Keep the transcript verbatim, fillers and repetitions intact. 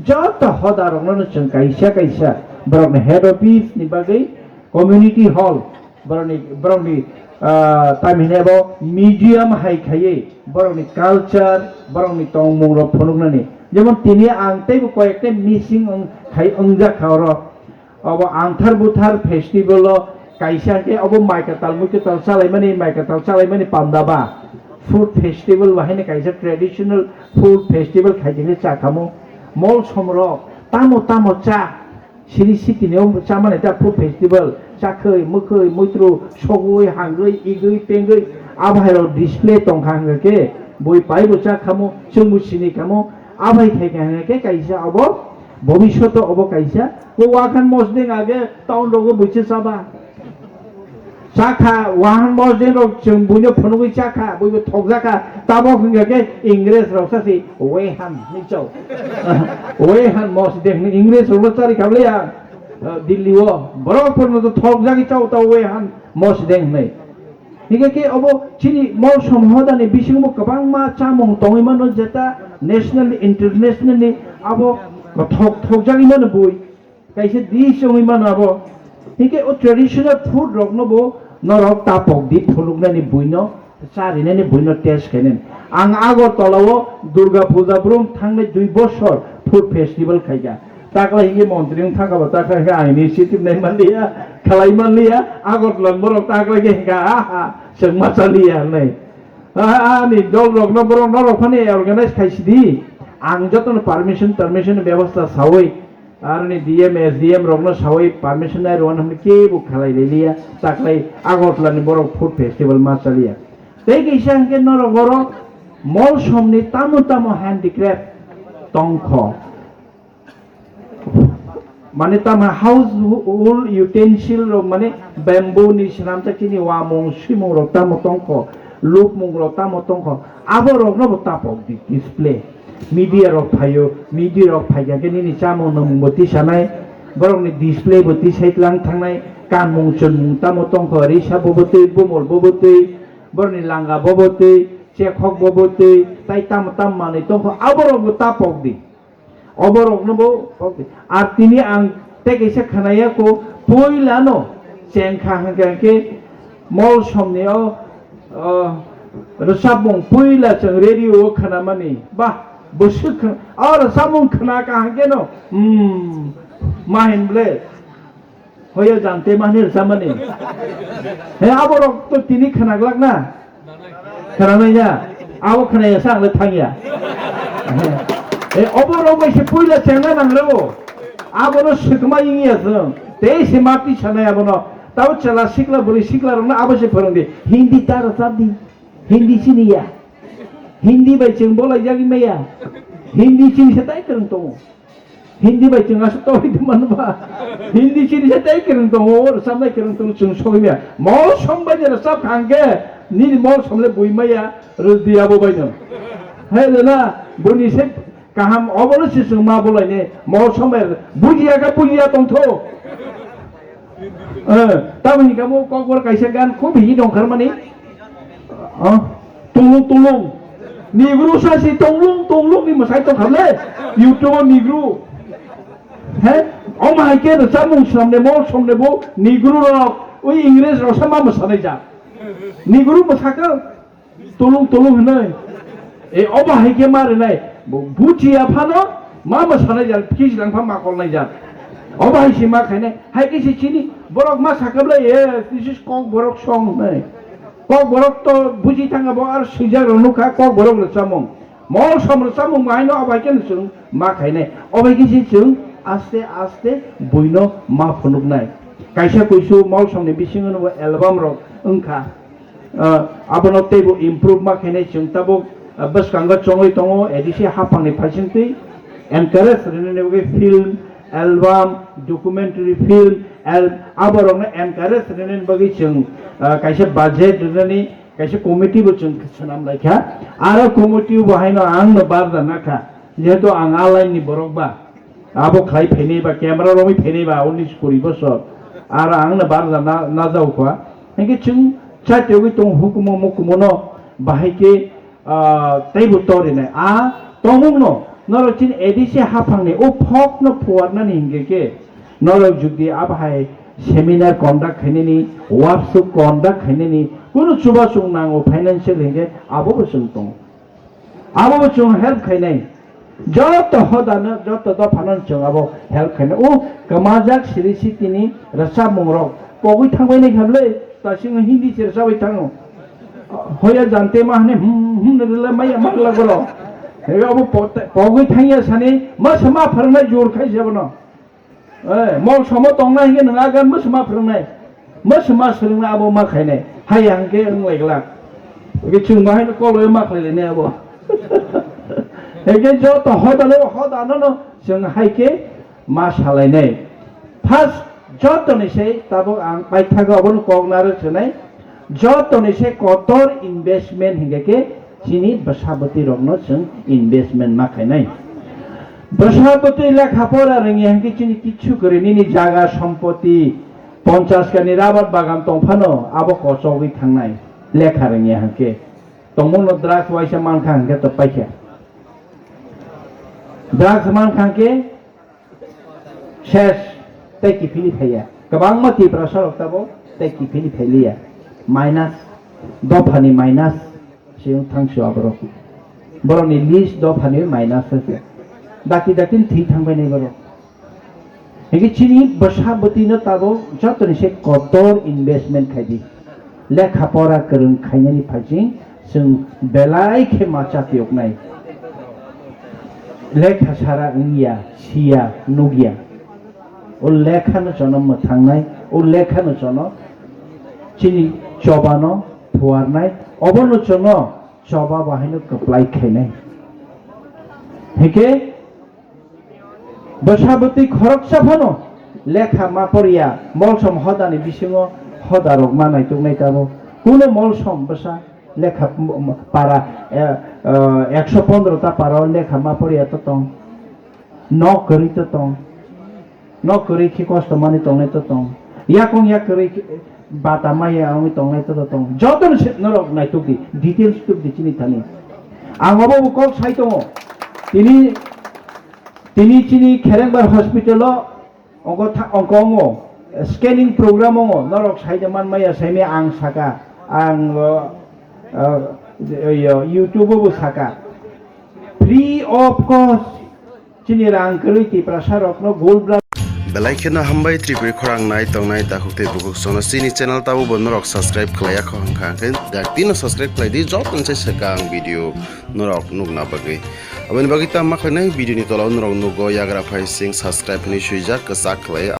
Joto hoda rokno chwng kaisa kaisa borokni head office ni bagwi community hall, borokni, borokni, ah, tamhinai bo museum hai khaiwi borokni culture, borokni tongmung rok phunuknani. Jemon tini ang teibo koyekta missing wng-, khai wngjak kha oro. Obo angthar buthar festival o kaisa khe obo mai kwtal mui kwtal chalaimani, mai kwtal chalaimani panda ba. Food festival ba haino kaisa traditional food festival khai tini cha khamu. Molsom rok tamo tamo cha siri sitini o chamani ta food festival chakhwi, mwkhwi, muitru, sogwi, hangwi, igwi, pengwi, abo hai rok display tong kha hwnkhe bui pai bo cha khamu, chwngbo sini khamu, abo hai khai kha hwnkhe kaisa obo bobishoto obo kaisa. Ko wahan mosdeng age town rogo buiche chaba. Chakha, wahan mosdeng rok chwng buino phunugwi chakha, buibo thokjakha. Tabok hwnkha khe Ingres rok sasi wehan hinwi chao. Wehan mosdeng hinwi Ingres rokno chari khabliya, ah, Delhi o. Borok phunukno thokjagwi chao ta wehan mosdeng hinwi. Hingkhe khe obo chini Molsom hodani bisingo kwbangma chamung tongwi mano, jeta national ni, international ni abo thok-, thokjagwi mano bui. Kaisa dish wngwi mano abo. Hingkhe o traditional food rokno bo norok tapok di phunuknani buino, charinani buino test khainani. Ang Agartala o Durga Puja brum thangnai dui bosor food festival khaikha. Takla hingke montri wng thangkha bo, takla hingke ang initiative nai manliya, khalai manliya, Agartala ni borok takla hingke hingka, aha, chwng ma chaliya hinwi. A, ani dol rokno borok norok phani organize khaisidi. Ang jotono permission, permission ni bebosta sawi, aroni D M, S D M rokno sawi permission nai rwna hwnwi kebo khalai liya, taklai Agartala ni borok food festival ma chaliya. Tei kisa hingke norok oro Molsom ni tamo tamo handicraft tongkho. Mane tamo household utensil rok, mane bamboo ni swnamjak chini uamung swimung rok tamo tongkho, lupmung rok tamo tongkho, abo rokno bo tapok di display. Media rok phaio, media rok phaikha khe nini chamung nwngmung bo tisanai, borokni display bo tisai tlang thangnai, kanmung chunmung tamo tongkho, risa bo bo twi, bumol bo bo twi, borokni langa bo bo twi, chekhok bo bo twi, tai tamo tamo manwi tongkho, abo rok bo tapok di. Oborokno bo, ar tini ang tei kaisa khnaya kho, puilano chengkha hwnkhe, hwnkhe Molsomni o, o, rwchapmung puila chwng radio o khnamani, bah, bwswk khn-, o rwchapmung khna ka hwnkhe no, hmm, ma hin ble. Hoya jante mani rwchapmani. He, aborok to tini khwnaglak na? Khwnanai ya? Abo khwnaya sa ang le thangya. He, oborok bai se puila chengna nangrabo. Abono swkma wngya chwng. Tei se ma tisanai abono. Tabo chwla sikla bwrwi sikla rokno abo se phwrwngdi. Hindi ta rwchapdi. Hindi siniya. Hindi bai chwng bolaijagwi maya. Hindi chini se tai kwrwng tongo. Hindi bai chwng aswk tongwi tongmano ba. Hindi chini se tei kwrwng tongo, o rwchapnai kwrwng tongo, chwng sogwi maya. Molsom bai ni rwchap kha hwnkhe, nini Molsom le bui maya, rwdi abo bai no. Hai rwna, buni se kaham, obono se chwng ma bolai ne, Molsom bai rw-, bujiya kha bujiya tongtho. Eh, tamoni kamo kokborok kaisa gan khub hini tongkharmani. Ah, tulung tulung. Negro sasi tulung tulung ni mwsai tongkharle. YouTube o Negro. He? Omo hai khe rwchapmung swnamne, Molsomne bo Negro rok, oi Ingres rok sa ma mwsanai jak. Negro mwsakhe Tulung tulung hinwi. E, obo hai khe ma rwnai. Bo buchiya phano ma mwsanai jak, kis lang pha ma kolnai jak. Obo hai se ma khainai. Hai khe se chini borok ma sakha bwlai, e, this is Kokborok song hinwi. Kokborok to buchi thanga bo ar swijak rok nukha Kokborok rwchapmung. Molsom rwchapmung bo haino obo hai khe chwng ma khainai. Obo hai khe se chwng aste aste buino ma phunuknai. Kaisa kuisu Molsomni bisingo bo album rok wngkha. Ah, abono teibo improve ma khainai chwng tabuk, ah, bwskango chongwi tongo, A D C haphangni phaisingtwi encourage rwnani bagwi film, album, documentary film, al-, aborokno encourage rwnani bagwi chwng, ah, kaisa budget rwnani kaisa committee bo chwng swnam laikha. Aro committee bo haino angno barja nakha, jehetu ang a line ni borok ba. Abo khlai phainai ba, camera romwi phainai ba, unis kuri bosor. Aro ang no barja na, najao kha. Hinkhe chwng chatiyogwi tong hukumu mukumu no bahai khe, ah, teibo torinai. A tongmung no Norok chini A D C haphangni o phokno phuarnani hinkhe khe norok jodi abo hai seminar conduct khainani, workshop conduct khainani, kunu chubachu nango financial hinkhe abobo chwng tongo. Abobo chwng help khainai. Joto hodano, joto dophano chwng abo help khainai. O kwmajak siri sitini rwchapmungrok pogwi thangbainai kha bwle, tasingno Hindi se rwchapwi thango. Hoya jante ma hane hmm hmm rwla maya ma rwla borok. Abo po-, pogwi thangya sani ma sama phwrwngnai jor khai se bono. Eh, mol somo tongna hinkhe nwng agan mwswma phwrwngnai, mwswma swrwngna abo ma khainai, haya hinkhe wng lai glak. Hinkhe chwng bahaino koloi ma khlai lainai abo. Hinkhe joto hodano, hodanono chwng hai khe ma salainai. First, jotoni se tabuk ang paithago abono kok narwk swnai. Jotoni se kotor investment hinkhe khe chini bwsabwtwi rokno chwng investment ma khainai. Bwsabwtwi lekha pora rwngya hinkhe chini kichu kwrwi, nini jaga sompoti ponchash kani rabar bagan tongphano abo kochogwi thangnai lekha rwngya hinkhe. Tongmungno drugs waisa mankha hinkhe to paikha. Drugs mankha hinkhe ses, tei kiphilwi phaiya. Kwbangma Tiprasa rok tabuk tei kiphilwi phailiya. Minus, dophani minus se wng thangsu aborok. Borokni list dophani minus se. Dakti dakti thwi thangbainai borok. Hinkhe chini bwsa bwtwino tabuk jotoni se kotor investment khaidi. Lekha pora kwrwng khainani phaising chwng belai khe ma chatiyoknai. Lekha sara wngya, siya, nukya. O lekhano chwngno mwthangnai, o lekhano chwngno chini chobano phuarnai, obono chwngno choba bahaino kwplai khainai. Hinkhe bwsa bwtwi khoroksa phano lekha ma poriya, molsom hodani bisingo hodarok ma naituknai tabuk. Kuno molsom bwsa lekha m-, m-, para, eh, eh, ekso pondro ta para o lekha ma poriya to tong. Nok kwrwi to tong. Nok kwrwi khe kosto manwi tongnai to tong. Yakung yak kwrwi khe bata maya wngwi tongnai to tong. Jotono se norok naituk di, details tuk di chini thani. Ang obo bo kok sai tongo. Tini, tini chini Kherengbar hospital o ongko tha-, ongko ongo scanning program ongo, norok sai de man maya sai me ang saka, ang, uh, uh, yo, YouTube o bo saka. Free of cost. Chini rang kwrwi Tiprasa rokno gold bra. Belai kheno hambai Tripuri khorang nai tongnai takhuk tei bukhuk sono chini channel tabuk bo norok subscribe khlai yakho hwnkha hwnkhe daktino subscribe khlai di joto se swkang video norok nukna bagwi. Aboni bagwi tamo khlainai video ni tola o norok nugo yagra phai sing subscribe hinwi swijak kwchak khlai.